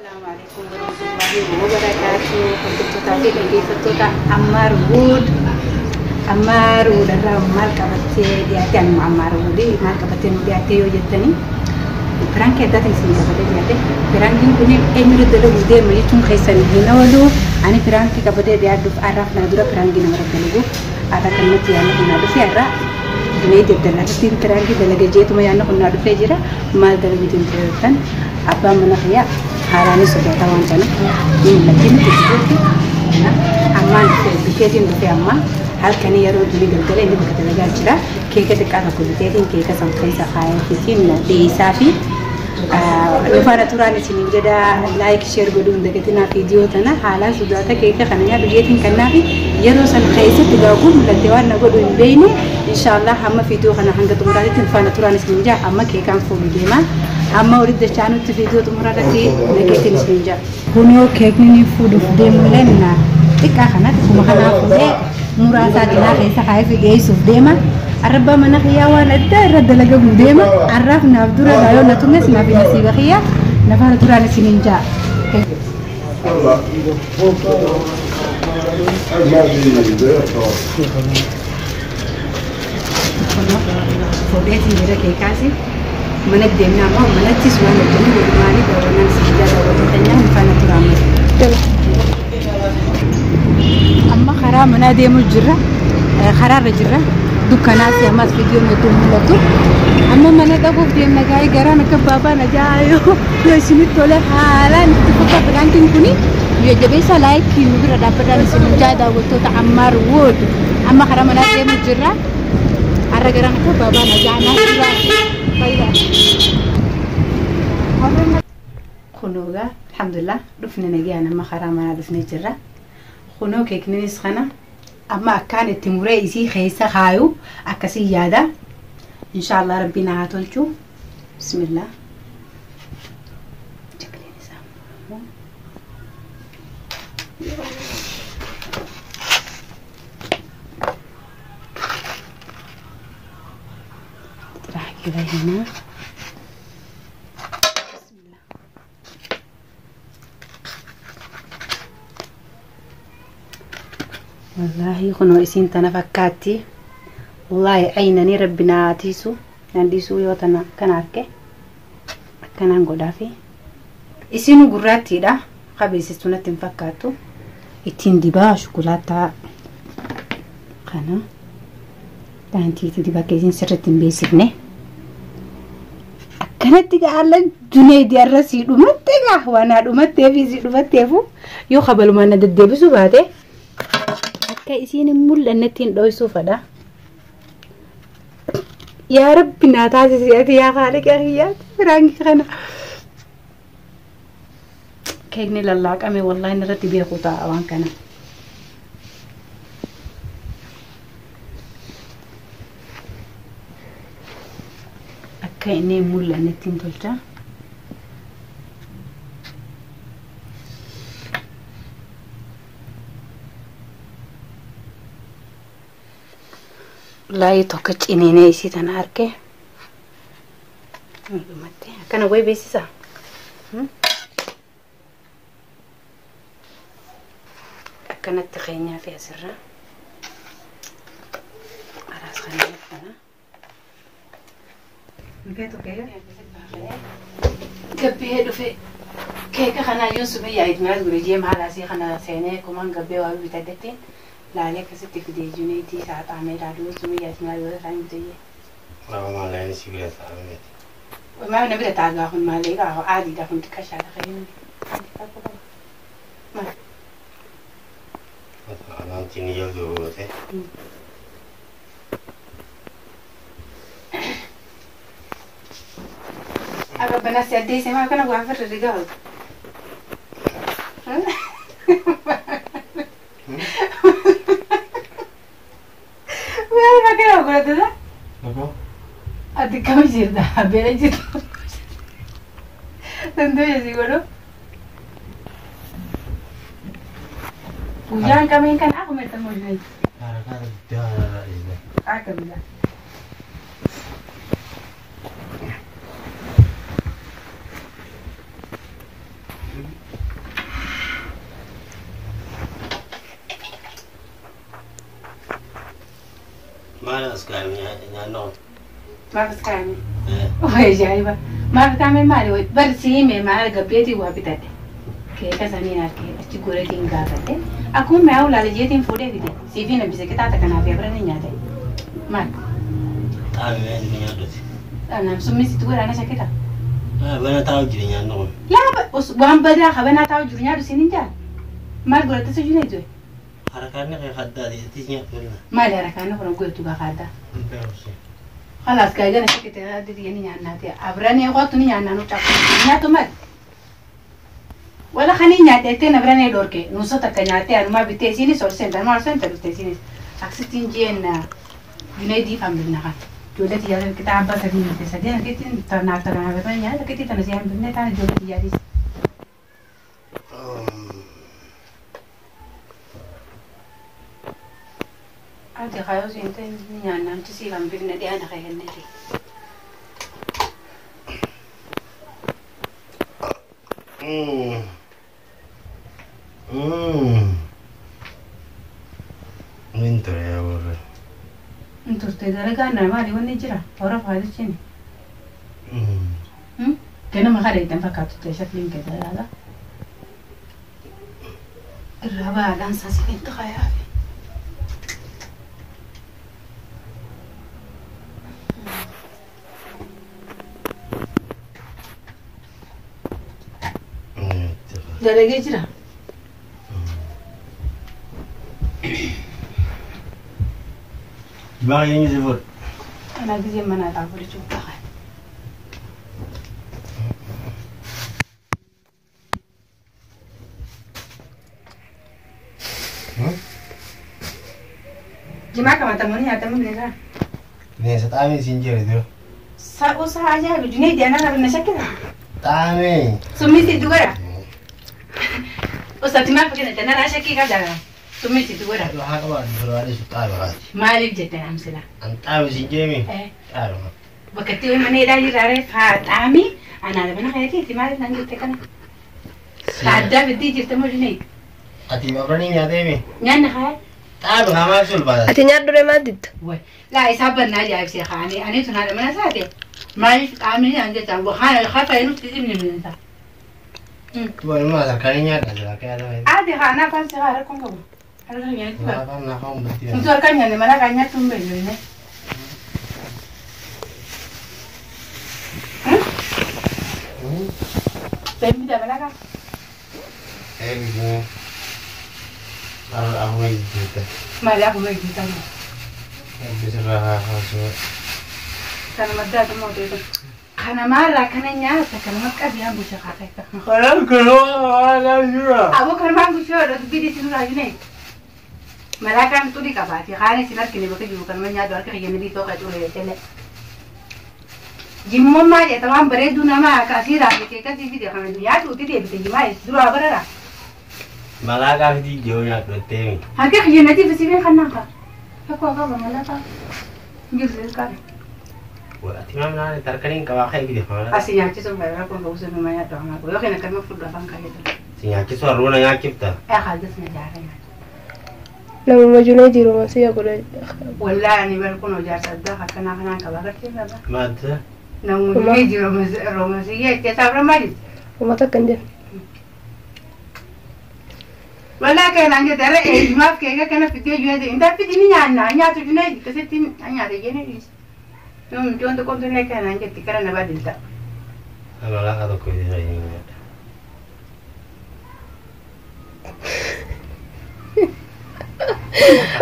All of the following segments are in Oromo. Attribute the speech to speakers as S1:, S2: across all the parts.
S1: Assalaamu alaikum warahmatullahi wabarakatuh. Hordoftoota fi dhaggeeffattoota Ammaar Wood. Ammaar Wood irraa maal qabattee dhiyaate? Anuma Ammaar Wood maal qabattee nu dhiyaatte yoo jettanii, piraankii addaatiin isin qabatee dhiyaate. Piraankiin kun eenyurra dalaguu deema jechuun keessan hin oolu. Ani piraankii qabatee dhiyaadhuuf har'aaf naa dura piraankii nama dalagu. Har'a kanatti yaadna kun naa dhufe, har'a Junaid Abdallaatti piraankii dalaga jeetuma yaadna kun naa dhufee jira. Maal dalaguu deemte jettan, abbaan mana kiyyaa haaraanis sodaata waan kana ni mul'atti nuti jirutti. Ammaan biteetiin dhufe, amma halkanii yeroo durii galgala inni bakka dalagaa jira. Keeka xiqqaa tokko biteetiin keeka san keessa kaayeetiin dhiyeessaa fi nufaana turaan isiniin jedha. Like, share godhuu hin dagatinaa. Viidiyoo tana haalaan sodaata, keeka kana nyaadhu jeetiin kannaafi yeroo san keessatti gaaguu mul'atte waan na godhu hin beekne. Inshaallah hamma viidiyoo kana hanga xumuraatti nufaana turaan isiniin jedha. Amma keekaan fuudhu deema, amma walitti dachaanutti viidiyoo xumuraa irratti nageetiin isiniin jedha. Kunoo keekni ni fuudhuuf deemullee na xiqqaa kanatti kuma kanaa fuudhee muraasaa cinaa keessa kaayee fi dhiyeessuuf deema. Arrabbaa mana kiyyaa waan addaa irra dalagamu deema. Arraaf naaf dura gaayoo na tumes naaf nasiiba kiyyaa nafaana turaan isiniin ja'a. Fuudheetiin jira keekaasi. Mana deemnaa ammoo manattis waan hojjennu walumaanii daawwannaan isin jaa daawwattoota keenyaa faana turaan. Amma karaa manaa deemu jirra. Karaarra jirra. Dukkanaas ammas viidiyoon hedduu mul'atu. Amma mana dhaquuf deemna gaa'ee garaan akka baabaan ajaa'iboo yoo isinitti tole haalaan itti fufa. Piraankiin kuni jajjabeessa, like nu bira dhaabbadhaan isin jaa daawwattoota Ammaar Wood. Amma karaa manaa deemu jirra. Har'a garaan akka baabaan ajaa'ibaa jira. Fayyaa. Kunoogaa alhamdulillah dhufne nagaan, amma karaa manaa dhufne jirra. Kunoo keekninis kana amma akkaan itti muree isii keessa kaayu akkasii yaada. Inshaallah rabbiin haa tolchu. Bismillah. Jagleen isaa muramu. راح كذا هنا. بسم الله. Wallaahi kunoo isiin tana fakkaatti. Wallaahi aynanii rabbi naa tiisu naan dhiisuu yoo tana kana arge akkanaan godhaafi. Isiin gurraattiidha. Qabeessistu natti hin fakkaattu. Ittiin dibaa shukulaataa kana. Daantiitti dibaa akka isiin sirriitti hin beeksifne. Akkanatti gaala Juneedi har'a sii dhumatte gaa waan haa dhumatteef sii dhumatteefu yoo kabalumaan na deddeebisuu baate akka isiin hin mul'annetti hin dho'isuu fedha. Yaa Rabbi naa taasisi ati, yaa Haaliqa kiyyaati, firaankii kana. Keekni lallaaqame wallaahi irratti beeku ta'a waan kana. Akka inni hin mul'annetti hin tolcha. Wallaahi tokko ciniinee isii tana arge. Dhumatti akkana wayi beeksisa. Akkanatti keenyaa fi asirra. Araas kana kana. Feetu keeka. Gabbee dhufe. Keeka kana iyyuu sumee yaa'id maal godhe jee maal asii kana seenee kumaan gabbee waa bitadhetti laalee akkasitti fidee Juneetii isaa xaamee ilaaluu sumee yaa'id maal godhe kan bitee.
S2: Nama maallaqni si bira taa'ame miti.
S1: Maal na bira taagaa kun maal egaa aadiidha kun xiqqaa shaadha kan maal.
S2: Anaan ni jaldu goote.
S1: Akka banasi addeesse maal kana waan firri rigaa ooltu. Maal bakka godhate?
S2: Nako?
S1: Ati kam jirta? Beela jirta? Dandoo si godhu. Guyyaan kamiin kan akkuma itti mul'atu.
S2: Harakaa guddaa isne.
S1: Akka biyya.
S2: As kaa'ame nyaannoo.
S1: Maaf as kaa'ame? Way ajaa'iba. Maaf kaa'ame maali? Bar siime maal gabbeetii waa bitadhe. Keeka saniin harkee achi goreetiin gaafadhe. Akkuma mi'aawu laala jeetiin fuudhee fide. Siifii na bise qixaaxa kanaaf abira ni nyaate. Maal?
S2: Xaamee ni nyaadhuti.
S1: Anaaf summi sitti godhaana shakkita.
S2: Bana taa'u jiru nyaannu kun.
S1: Laa waan badaa kabanaa taa'u jiru nyaadhu siin hin jaal. Maal godhatte si junee ture?
S2: Harakaanni kee kaddaati itti nyaadhu.
S1: Maali harakaanni kun goetu gaa kaddaa? Khalaas gaa gana shakkite addi ni nyaannaati. Abranee qottu ni nyaannaa nu cabsu. Nyaatu maali? Wala kani nyaateettee na biranee dhorke nuusa takka nyaattee anumaa bittee isiinis ol seenta anumaa ol seenta dhuftee isiinis aksittiin jeen Junaydii hambifna kan. Ijoollee xiyyaata qixa abbaa sadii nyaate sadii harkitti naaf tana naaf tana nyaata harkitti tana si hambifne taana ijoollee xiyyaatis. Ati kaayoo seente nyaannaan si hambifne dhiyaana keenneeti.
S2: Min ture yaa warra.
S1: Turte dalagaa na maali wanni jira hora faadichini. Ganama kana ittiin fakkaatu ta'e shakliin kee dalagaa. Irraa baadhaan saasifin xayaafi. Dalagee jira.
S2: Baay'een si fuudhu.
S1: Ana gisee mana taa'u jechuudha. Jimaa qabatamuun nyaatamu bineensa.
S2: Bineensa xaamee siin jedhe dura.
S1: Sa'u sa'a ajaa'iba Junaydii anaa rabna shakkisa.
S2: Xaamee.
S1: Summiitti itti godha. Ustaati maal fakkeenya tanarraa shakkii qabda. Summiitti itti godha.
S2: Haa qabaatu barbaade su xaame qaati.
S1: Maaliif jette amsila?
S2: An xaame siin jeemi. Xaame.
S1: Bakka itti mana hidhaa jirraaree faa xaami anaa mana keetiiti maaliif naan jette kana? Addaa fiddii jirte moo Junayd?
S2: Ati abranii nyaateemi.
S1: Nyaanni haa?
S2: Xaame haa maal sul baata?
S3: Ati nyaadhu duree maal didda?
S1: Laa isaa bannaa ajaa'ibsee kaanii ani tun haadha mana isaate maaliif qaamni naan jechaan waxaan hafa nuti dhibni minsa.
S2: Tuan maal harkaan nyaadha jira kee haadha.
S1: Ati haa naa afaan si haa rakkoon qabu. Harka nyaatti ba.
S2: Afaan naa afaan bultii.
S1: Nuti harkaan nyaanne mala kan nyaattu hin beeknu inni. Bembi mala kan?
S2: Eegi. Aku gitu.
S1: Maali akkuma eegsisan.
S2: Bisirraa haa haasoo.
S1: Kana maddaatu mooteetu. Kana maarraa kana nyaata kana qabiyyaan busha kaakaita.
S2: Kanaaf kunoo waan jira.
S1: Aboo kanumaan bushee dha dubbii dhiisin irraa junee. Malaakaan xurii qabaati kaan isin harkine bakka jiru kanuma nyaatu harka kiyya milii tooqa cuure jettee. Jimmoon maal jedha waan bareedduu nama akkasii raafite akkasii fide kana nyaatu uti deebite jimaa duraa barara.
S2: Malaakaa fidii jiru nyaatu jetteemi.
S1: Harka kiyya natiif isin kan naafa. Akkoo qaba malaakaa. Jirtu qabe.
S2: Ati maal naan tarkaniin qabaa ka'e fide kana.
S1: Asi nyaachisuun fayyaa kun ga'uusa nama nyaatu hamaa yoo kana kanuma fuudhu afaan kaayatu.
S2: Si nyaachisu har'uuna nyaachifta.
S1: Ee haaldas na jaarra nyaata.
S3: Namuma Junaydii romansiyyaa godha.
S1: Wallaahi ani bar kun jaarsa addaa akkanaa kanaan qabaa gartee qaba.
S2: Maanta.
S1: Namuma Junaydii romansiyyaa itti asaabra maali?
S3: Uummata akkan jedhu.
S1: Wallaahi kanaan jette irra eejimaaf keeka kana fidee Junaydii inta fidi ni nyaanna nyaatu Junaydii akkasitti nyaata jennee dhiisa. Yoom joon tokko illee kanaan jetti kara na baadilta.
S2: Malaakaa tokko fide nyaadha.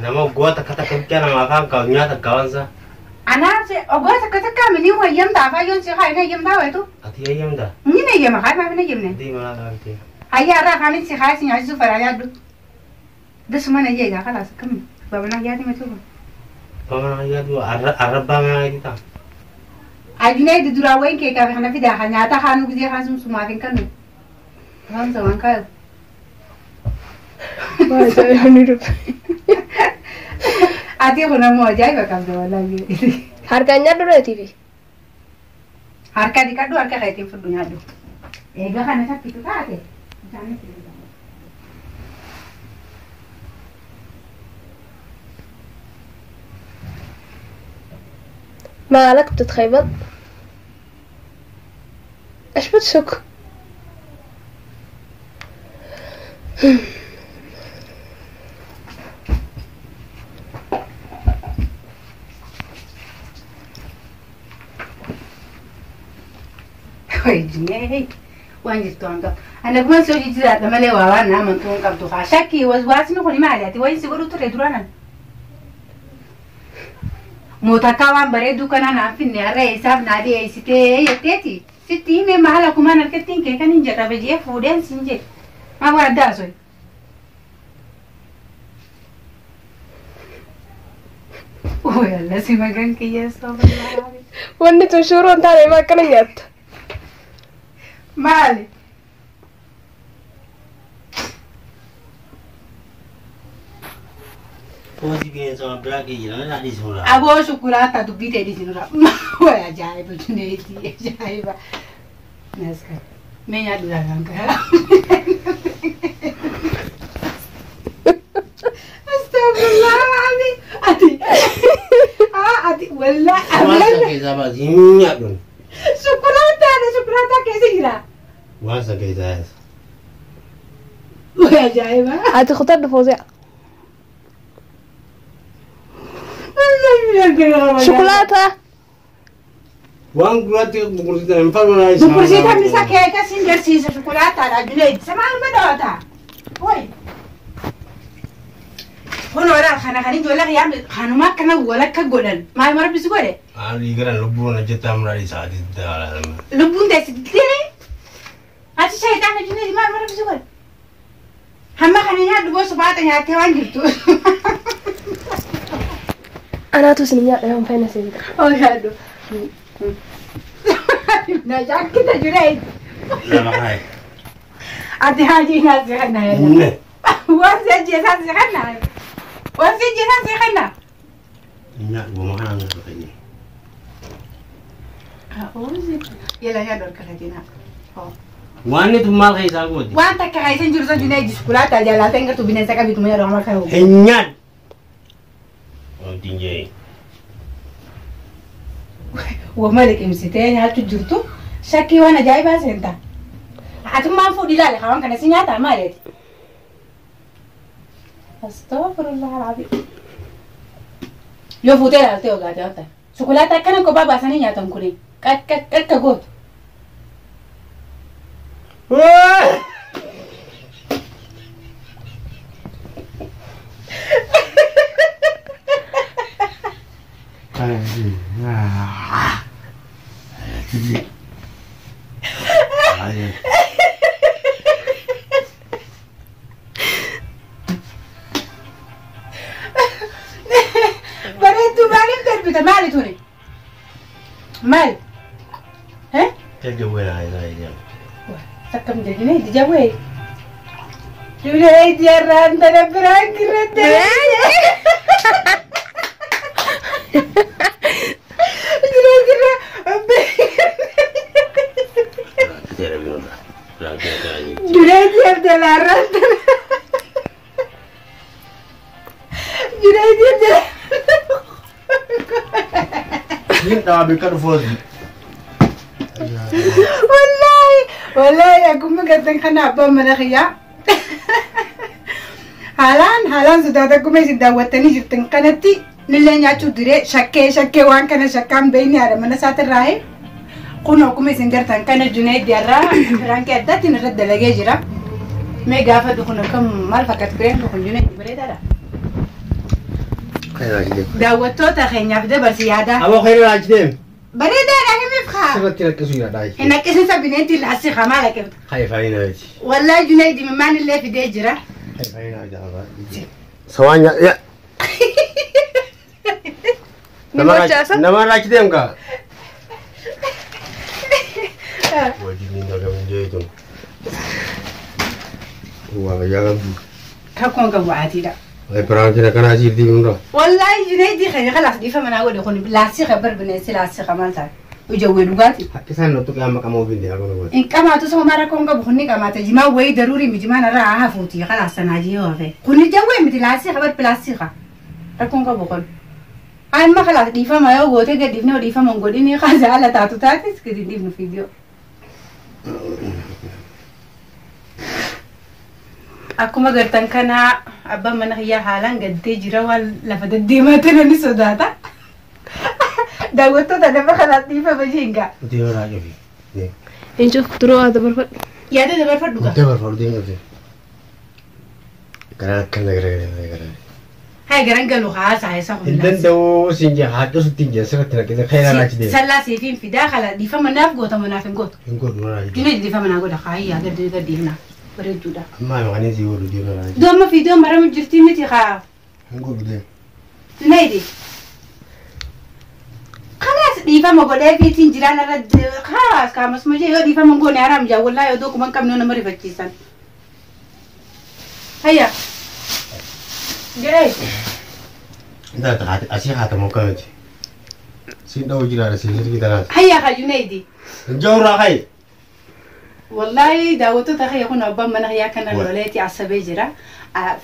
S2: Nama goota takka takka bichaa nama afaan kaa'u nyaata kaa'ansa.
S1: Anaaf ogoota takka takka mini wayyamta afaan yoon si haa hin eeyyamtaa wayitu.
S2: Ati eeyyamta?
S1: Ni eeyyama haa maaf hin eeyyamne.
S2: Dii malaakaa fide.
S1: Hayyaa irraa afaanin si haa si nyaachisuu fedha yaaddu. Dasuma na jeegaa khalaas akkami babanaa yaadi matuuba.
S2: Babanaa yaadu arrabbaa manaa yaadi ta'a.
S1: Ajunaidi duraa wayin keekaa fi kana fidaa haa nyaata haa nu gisee haa sumsumaaf hin kennu. Afaan samaan kaayu.
S3: Waa ajaa'ibni dhufe.
S1: Ati kun ammoo ajaa'iba qabda wallaahi.
S3: Harkaan nyaadhu reetiifi.
S1: Harka dhiqadhu harka keetiin fudhu nyaadhu. Egaa kana shakkitu taate. Bishaan itti dhiqadhu.
S3: مالك بتتخيبط؟ ايش بتشك؟
S1: Wayjinee waan jirtu waan qabdu. Ani akkuma si hojii jiraadha malee waa waan na amantuu hin qabdu. Haa shakkii waswaasni kuni maali ati wayin si godhu ture duraanan. Mootakkaa waan bareedduu kanaa naan finne har'a eessaaf naa dhiyeessitee jetteeti. Sitti himee maal akkumaan harkattiin kee kan hin jarrabe jee fuudheen siin jedhe. Maa waan adda haasoo? Walla si magan kiyyeessoo bal'aa.
S3: Wanni tun suuraa hin taane maa akkana nyaatta?
S1: Maali?
S2: Poosii bineensa waan biraa kee jira na dhiisuu laa.
S1: Aboo shukulaataa dubbii ta'e dhiisinurra. Way ajaa'iba Junaidi ajaa'iba. Naska. Mee nyaadhu laalaan gaa. Astagfirullah ali. Ati. Ah ati wallah
S2: Waan san keessaa baasi hin nyaadhu.
S1: Shukulaataa shukulaataa keessa jira.
S2: Waan san keessaa yaasa.
S1: Way ajaa'iba.
S3: Ati kutadhu Fooziyaa. Shukulaataa.
S2: Waan gurraatti gurgursiisan hin falmu naa isaa.
S1: Gurgursiisan isa keeka sin garsiisa shukulaataadha Junaid. Samaaluma dhawata. Way. Kun wala kana kan ijoollee xiyyaan kanuma akkana walakka godhan. Maal marabbi si godhe?
S2: Ani gara lubbuun hojjetaa muraa isaati daala.
S1: Lubbuun teessi diddee. Ati shayitaana Junaid maal marabbi si godhe? Hamma kana nyaadhu boosu baata nyaattee waan jirtu.
S3: Anaatu isin nyaadha yoon fayyina seeta.
S1: Oh nyaadhu. Na jaakita Junaid.
S2: Lama hayi.
S1: Ati haji naas kana yaa.
S2: Ne.
S1: Waan si ajjeesaa si kana. Waan si ajjeesaa si kana.
S2: Nyaadhu ma kana nyaadhu fayyina.
S1: Yala nyaadhu harka keetiin.
S2: Waan tun maal keessaa gooti?
S1: Waan takka keessan jiru san Junaid shukulaataa jaallatee hin gartuu bineensa qabiitu ma yeroo ammaa kana.
S2: Hin nyaadhu. Wanti jee.
S1: Wama liqimsitee nyaachuu jirtu shakkii waan ajaa'ibaa seenta. Atummaan fuudhi ilaali waan kana si nyaataa maaleeti? Astaghfirullah alazim. Yoo fuutee ilaaltee ogaatee waan ta'e. Shukulaataa akkana kophaa baasanii nyaatan kuni qaqqa gootu. Bareedduu maaliif darbite maali tuni? Maali? Akkam jedhine ija wee. Junaid yarraan tana biraan kirratte. Junaid irra. Junaid yarraan tana. Junaid yarraan.
S2: Ini dah bikin fozi.
S1: Wallahi, wallahi akkuma gartan kana abbaan mana kiyyaa. Haalaan sodaata akkuma isin daawwattanii jirtan kanatti nillee nyaachuu diree shakkee waan kana shakkaan beeyni haadha mana isaatirraahe. Kun akkuma isin gartan kana Junaid irraa firaankii addaatiin irratti dalagee jira. Mee gaafa kun akkam maal fakkaatu bireen kun Junaid bareedaadha. Daawwattoota keenyaaf dabarsi yaadaa.
S2: Aboo khayri raajdeem.
S1: Bareedaadha himiif haa.
S2: Sirratti rakkisuu yaadhaa.
S1: Hin akkisiinsa bineentiin laasii haa maal akkifta.
S2: Khayri faayina miti.
S1: Wallahi Junaid imimmaan illee fidee jira.
S2: Khayri faayina miti. Sawaan yaa.
S3: Ni mochaasa?
S2: Nama raajdeem kaa. Wajjin ni nagamin jeetun. Waa yaadamtu.
S1: Kakkoon qabu atiidha.
S2: Piraankiin akkanaa siirtii hunda.
S1: Wallahi Junaid keenya kalaas dhiifama naa godhe kun laasii bar bineensi laasii maal taate. Ijawwee dhugaati.
S2: Akka isaan nuttu qaama qaama ofiin deemaa kun godhe.
S1: In qamaatu sama mara rakkoon qabu kunni qamaate jimaa wayii daruurii mijimaan irraa haa hafuuti kalaas sanaa jee hafe. Kunni jawwee miti laasii bar pilaasii rakkoon qabu kun. Amma khalaas dhiifama yoo gootee gad dhiifnee dhiifama hin godhini kaasa haala taatu taates gadi hin dhiifnu viidiyoo. Akkuma gartan kana abbaan mana kiyyaa haalaan gaddee jira waan lafa deddeemaa tana ni sodaata. Daawwattoota nama kanaaf dhiifama jeenga.
S2: Deema naa cufi. Deema.
S3: Hin cufu duroo haa dabarfadhu.
S1: Yaada dabarfadhu gaa.
S2: Dabarfadhu deema cufi. Garaan akkana garagalee garagalee.
S1: Hai garan galu haasaa isa
S2: Hin
S1: humnaa.
S2: danda'u siin jee haadha sutti hin jee sirriitti naqee kan irraa achi deema.
S1: Sallaa seefiin fidaa kala dhiifama naaf goota moo naaf hin gootu.
S2: Hin godhu irraa achi deema.
S1: Junee dhiifama naa godha kaayyaa gadi gadi dhiifna bareedduudha.
S2: Ammaa yookaan sii godhu deema irraa achi.
S1: Iddoo amma fiidiyoo maramu jirti miti kaa.
S2: Hin godhu deema.
S1: Junaidi. Kalaas dhiifama godhee fiitiin jiraan irra kaas kaamas mojee yoo dhiifama hin goone haraam jaa wallaahi odoo kuma hin qabne nama rifachiisan. Hayya. Jedhee.
S2: Inta asii haatamu akkamiti. Siin dha'uu jiraadha siin sirrii tanaati.
S1: Hayya kaa Junaidi.
S2: Hin jawurraa kayi.
S1: Wallaahi daawwattoota kiyya kun abbaan mana kiyyaa kana loleeti asabee jira.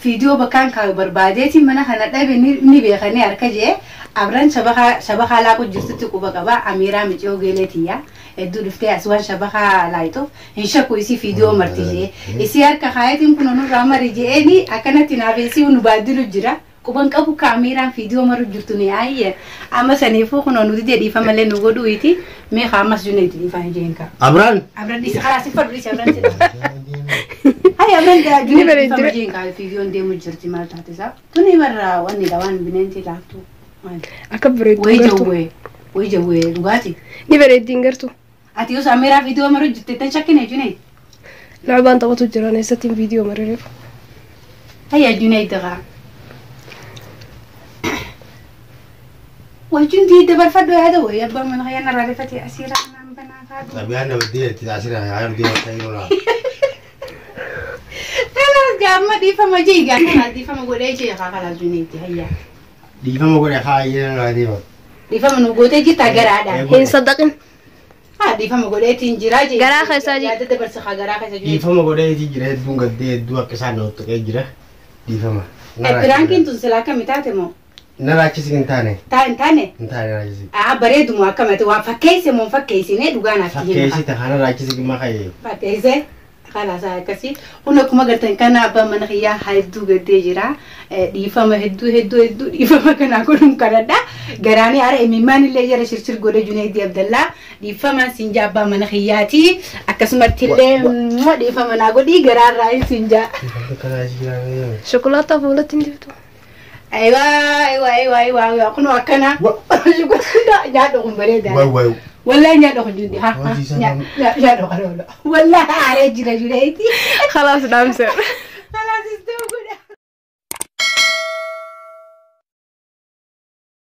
S1: Fiidiyoo bakkaan kaayu barbaadeeti mana kana dhabe ni beekanii harka jee abran shabakaa laaqu jirtutti quba qaba amiiraa miciyoo geeleetiyya. Hedduu dhuftee as waan shabakaa laayituuf hin shakku isii fiidiyoo marti jee. Isii harka kaayetiin kun nurraa mari jeeni akkanatti naaf isii nu baaddilu jira. Quban qabu kaamiiraan fiidiyoo maru jirtu ni aayye. Amma saniifuu kun nu didee dhiifama nu godhuuti mee ammas juneeti dhiifama jeen kaa.
S2: Abraan.
S1: Abran dhiisa karaa si fadhu dhiisa abran jedha. Hai abran
S3: Ni bareeddi.
S1: juneeti jeen kaa fiidiyoon deemu jirti maal taate isaa. Tuni barra wanni dha waan bineensi laaftu.
S3: Akka bareeddu
S1: Wayi
S3: gartuu.
S1: jawwee wayi jawwee dhugaati.
S3: Ni bareeddi hin gartuu.
S1: Ati yoo saameeraa fiidiyoo maru jirte tan shakkine juneeti.
S3: Lacbaan taphatu jiran eessattiin viidiyoo marireef.
S1: Hayya juneeti kaa. Wajjin diidda barfadhu yaada wayi abbaan mana kiyyaa narraa rifatee asiirraa naan banaa faadhu.
S2: Xabiyaan nama deetti asirraa yaa deema ta'uu naa.
S1: Kalaas gaamma dhiifama jee gaa kanaas dhiifama godhee jee kaa kalaas juneeti hayya.
S2: Dhiifama godhe kaayyee naa deema.
S1: Dhiifama nu gootee jirta garaadhaan.
S3: Hin saddaqin.
S1: Haa dhiifama godheetiin jira jee.
S3: Garaa keessaa jee.
S1: Yaada dabarsa kaa garaa keessa jiru.
S2: Dhiifama godheetii jira hedduun gaddee hedduu akka isaan na tuqee jira. Dhiifama.
S1: Piraankiin tun silaa akkami taate moo?
S2: Narraa achis hin taane.
S1: Taa hin taane?
S2: Hin taane narraa achis.
S1: Haa bareedumoo akkamati waan fakkeesse moo hin fakkeessine dhugaa naaf hima.
S2: Fakkeessite kanarraa achis hin makaye.
S1: Fakkeesse kalaas akkasii kun akkuma gartan kana abbaan mana kiyyaa hedduu gaddee jira. Dhiifama hedduu hedduu hedduu dhiifama kanaa godhuun kanadha. Garaanii hara imimmaan illee jara shirshir godhe Junaidi Abdallaa dhiifama siin jaa abbaa mana kiyyaati. Akkasumatti illee dhiifama naa godhii garaarraa hin siin jaa.
S3: Shukulaataa fuulatti hin dibdu.
S1: Aywa aywa aywa aywa aywa kun akkana. Nyaadhu kun bareedaa.
S2: Waay waay.
S1: Wallahi nyaadhu kun jundi ha ha nyaadhu kan oolu. Wallahi aaree jira Junaidi.
S3: Khalaas dhaamse.